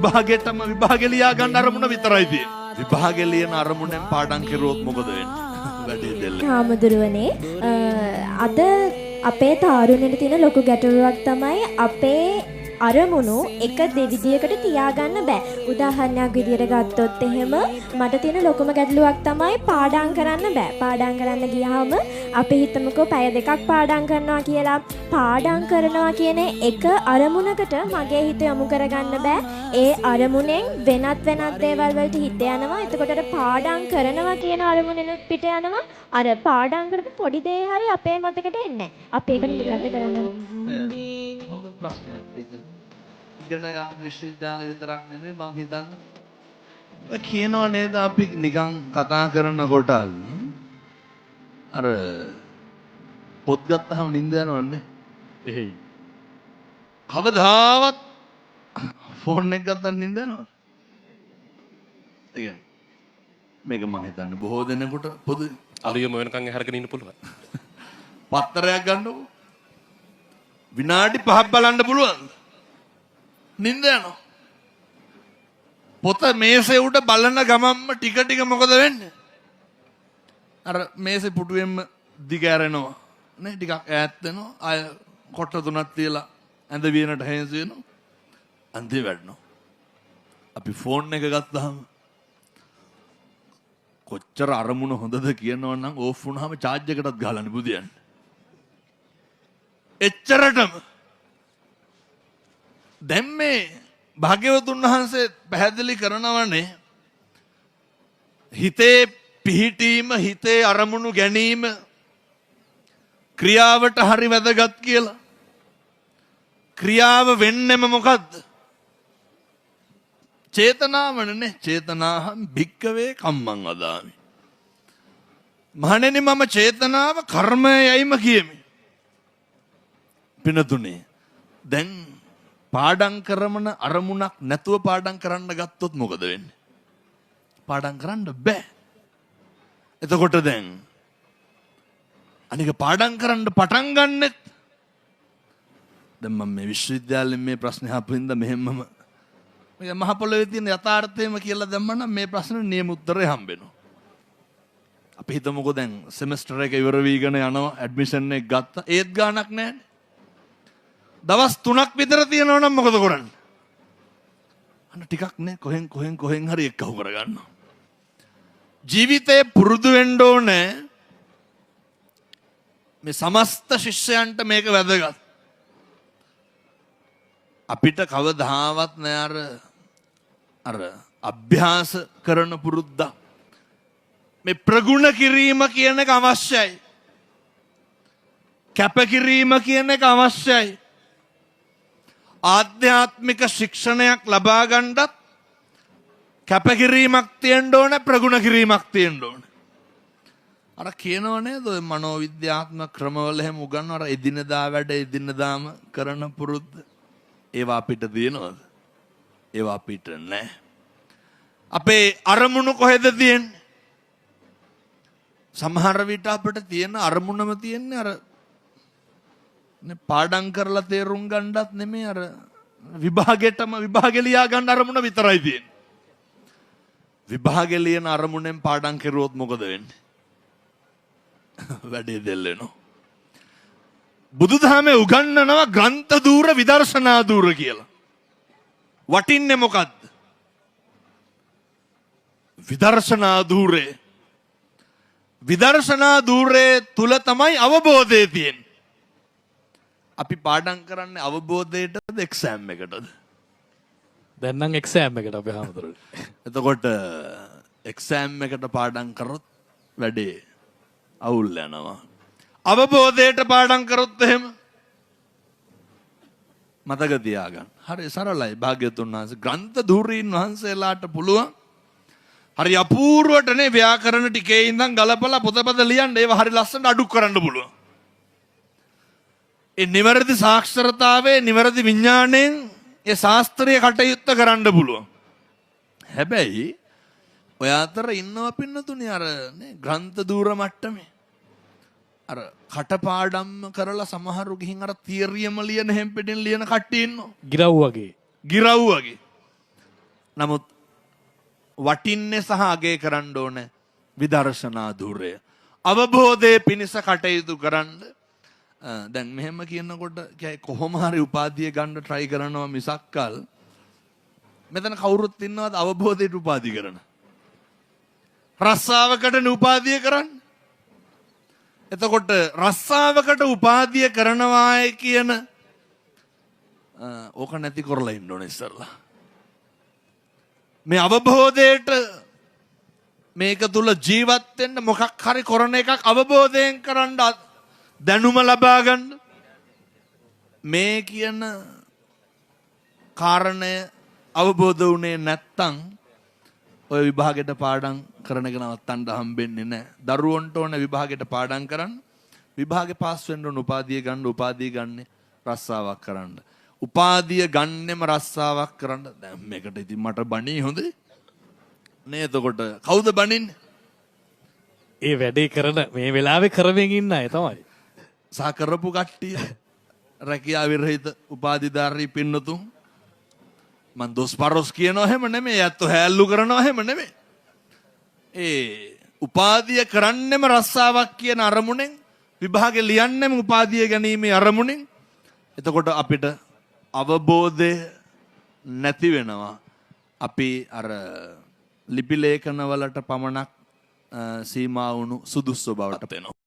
විභාගෙටම විභාගෙ ලියා ගන්න අරමුණ විතරයි තියෙන්නේ. විභාගෙ ලියන අරමුණෙන් පාඩම් කෙරුවොත් මොකද වෙන්නේ? වැඩේ දෙල්ල. හාමුදුරුවනේ, අද අපේ තාරුණ්‍යෙට තියෙන ලොකු ගැටලුවක් තමයි අපේ අරමුණු එක දෙවිදියකට තියාගන්න බෑ. උදාහරණයක් විදියට ගත්තොත් එහෙම මට තියෙන ලොකුම ගැටලුවක් තමයි පාඩම් කරන්න බෑ. පාඩම් කරන්න ගියාම අපි හිතමුකෝ පැය දෙකක් පාඩම් කරනවා කියලා. පාඩම් කරනවා කියන එක අරමුණකට මගේ හිත යොමු කරගන්න බෑ. ඒ අරමුණෙන් වෙනත් වෙනත් දේවල් වලට හිත යනවා. එතකොට අර පාඩම් කරනවා කියන අරමුණෙනුත් පිට යනවා. අර පාඩම් කරපු පොඩි දේ හරි අපේ මතකට එන්නේ නැහැ. අපි ඒකට මොකද්ද කරන්න? හොඳ ප්‍රශ්නයක් ඒක. ඉගෙන ගන්න විශ්වවිද්‍යාල විතරක් නෙමෙයි මං හිතන්නේ. ඔය කියනව නේද අපි නිකන් කතා කරනකොට අර පොත් ගත්තාම නිින්ද යනවන්නේ. එහෙයි. කවදාවත් ෆෝන් එක ගත්තම නිින්ද යනවද? ඒ කියන්නේ මේක මං හිතන්නේ බොහෝ දෙනෙකුට පොදු අලුයම වෙනකන් ඇහැරගෙන ඉන්න පුළුවන්. පත්තරයක් ගන්නකො විනාඩි 5ක් බලන්න පුළුවන්ද? නිින්ද යනවා. පොත මේසෙ උඩ බලන ගමන්ම ටික ටික මොකද වෙන්නේ? අර මේසෙ පුටුවෙන්ම දිග ඇරෙනවා නේ, ටිකක් ඈත් වෙනවා. ආය කොට්ට තුනක් තියලා ඇඳ වියනට හේන්සි වෙනවා. අන්තිම වැටෙනවා. අපි ෆෝන් එක ගත්තාම කොච්චර අරමුණ හොඳද කියනවා නම් ඕෆ් වුණාම චාර්ජ් එකටත් ගහලානේ බුදියන්නේ. එච්චරටම. දැන් මේ භාග්‍යවතුන් වහන්සේ පැහැදිලි කරනවනේ හිතේ පිහිටීම, හිතේ අරමුණු ගැනීම ක්‍රියාවට හරි වැදගත් කියලා. ක්‍රියාව වෙන්නෙම මොකද්ද? චේතනාවනේ. චේතනාහං භික්කවේ කම්මං වදාමි. මහණෙනි, මම චේතනාව කර්මය යයිම කියමි. පිනතුනේ, දැන් පාඩම් කරමන අරමුණක් නැතුව පාඩම් කරන්න ගත්තොත් මොකද වෙන්නේ? පාඩම් කරන්න බෑ. එතකොට දැන් අනික පාඩම් කරන්න පටන් ගන්නෙත් දැන් මම මේ විශ්වවිද්‍යාලයෙන් මේ ප්‍රශ්නේ අහපු හින්දා මෙහෙම්මම මේ මහ පොළොවේ තියෙන යථාර්ථයම කියලා දැම්මම නම් මේ ප්‍රශ්නේ නියම උත්තරේ හම්බෙනවා. අපි හිතමුකෝ දැන් සෙමෙස්ටර් එක ඉවර වීගෙන යනවා, ඇඩ්මිෂන් එක ගත්තා, ඒත් ගාණක් නෑනේ. දවස් 3ක් විතර තියෙනවා නම් මොකද කරන්නේ? අන්න ටිකක් නේ කොහෙන් කොහෙන් කොහෙන් හරි එක්කහුව කරගන්නවා. ජීවිතේ පුරුදු වෙන්න ඕනේ. මේ සමස්ත ශිෂ්‍යයන්ට මේක වැදගත්. අපිට කවදාවත් නෑ අර අර අභ්‍යාස කරන පුරුද්දක්. මේ ප්‍රගුණ කිරීම කියන එක අවශ්‍යයි. කැපකිරීම කියන එක අවශ්‍යයි. ආධ්‍යාත්මික ශික්ෂණයක් ලබා ගන්නත් කැපකිරීමක් තියෙන්න ඕන, ප්‍රගුණ කිරීමක් තියෙන්න ඕන. අර කියනව නේද ඔය මනෝවිද්‍යාත්මක ක්‍රමවල එහෙම උගන්වන අර එදිනදා වැඩ එදිනදාම කරන පුරුද්ද. ඒවා අපිට තියෙනවද? ඒවා අපිට නෑ. අපේ අරමුණු කොහෙද තියෙන්නේ? සමහර විට අපිට තියෙන අරමුණම තියෙන්නේ අර නේ පාඩම් කරලා තේරුම් ගන්නත් නෙමෙයි, අර විභාගෙටම විභාගෙ ලියා ගන්න අරමුණ විතරයි තියෙන්නේ. විභාගෙ ලියන අරමුණෙන් පාඩම් කෙරුවොත් මොකද වෙන්නේ? වැඩේ දෙල් වෙනවා. බුදුදහමේ උගන්වනවා ග්‍රන්ථ දූර විදර්ශනා දූර කියලා. වටින්නේ මොකද්ද? විදර්ශනා දූරේ. විදර්ශනා දූරේ තුල තමයි අවබෝධය තියෙන්නේ. අපි පාඩම් කරන්නේ අවබෝධයටද එක්සෑම් එකටද? දැන් නම් එක්සෑම් එකට අපේ හාමුදුරුවනේ. එතකොට එක්සෑම් එකට පාඩම් කරොත් වැඩේ අවුල් යනවා. අවබෝධයට පාඩම් කරොත් එහෙම මතක තියාගන්න. හරි සරලයි. භාග්‍යවතුන් වහන්සේ ග්‍රන්ථ ධූරීන් වහන්සේලාට පුළුවන් හරි අපූර්වටනේ ව්‍යාකරණ ටිකේ ඉඳන් ගලපලා පොතපත ලියන්න, ඒවා හරි ලස්සනට අඩු කරන්න පුළුවන්. ඒ නිවැරදි සාක්ෂරතාවයේ නිවැරදි විඥාණයෙන් ඒ ශාස්ත්‍රීය කටයුත්ත කරන්න පුළුවන්. හැබැයි ඔය අතර ඉන්නවා පින්නතුනේ අර නේ ග්‍රන්ථ දූර මට්ටමේ අර කටපාඩම්ම කරලා සමහරු ගිහින් අර තියරියම ලියන හැම් පිටින් ලියන කට්ටිය ඉන්නවා. ගිරව් වගේ. ගිරව් වගේ. නමුත් වටින්නේ සහ අගය කරන්න ඕන විදර්ශනා ධුරය. අවබෝධයේ පිණිස කටයුතු කරන්න. දැන් මෙහෙම කියනකොට කොහොම හරි උපාධිය ගන්න try කරනවා මිසක්කල් මෙතන කවුරුත් ඉන්නවද අවබෝධයට උපාධි කරන? රස්සාවකටනේ උපාධිය කරන්නේ. එතකොට රස්සාවකට උපාධිය කරනවාය කියන ඕක නැති කරලා ඉන්න ඕනේ ඉස්සරලා. මේ අවබෝධයට මේක තුල ජීවත් වෙන්න මොකක් හරි කරන එකක් අවබෝධයෙන් කරන්න දැනුම ලබා ගන්න මේ කියන කාරණය අවබෝධ වුණේ නැත්තම් ඔය විභාගෙට පාඩම් කරන එක නවත්තන්න හම්බෙන්නේ නැහැ. දරුවන්ට ඕන විභාගෙට පාඩම් කරන්න. විභාගේ පාස් වෙන්න ඕන උපාධිය ගන්න, උපාධිය ගන්න රස්සාවක් කරන්න. උපාධිය ගන්නෙම රස්සාවක් කරන්න. දැන් මේකට ඉතින් මට බණී හොඳේ. නේ එතකොට කවුද බණින්නේ? ඒ වැඩේ කරන මේ වෙලාවේ කරමින් ඉන්න අය තමයි. සහ කරපු කට්ටිය රැකියා විරහිත උපාධිධාරී පින්නතුන්. මං දොස් පරොස් කියනවා එහෙම නෙමෙයි, ඇත්තෝ හැල්ලු කරනවා එහෙම නෙමෙයි. ඒ උපාධිය කරන්නෙම රස්සාවක් කියන අරමුණෙන්, විභාගෙ ලියන්නෙම උපාධිය ගැනීමේ අරමුණෙන්. එතකොට අපිට අවබෝධය නැති වෙනවා. අපි අර ලිපි ලේඛන වලට පමණක් සීමා වුණු සුදුස්සෝ බවට පත් වෙනවා.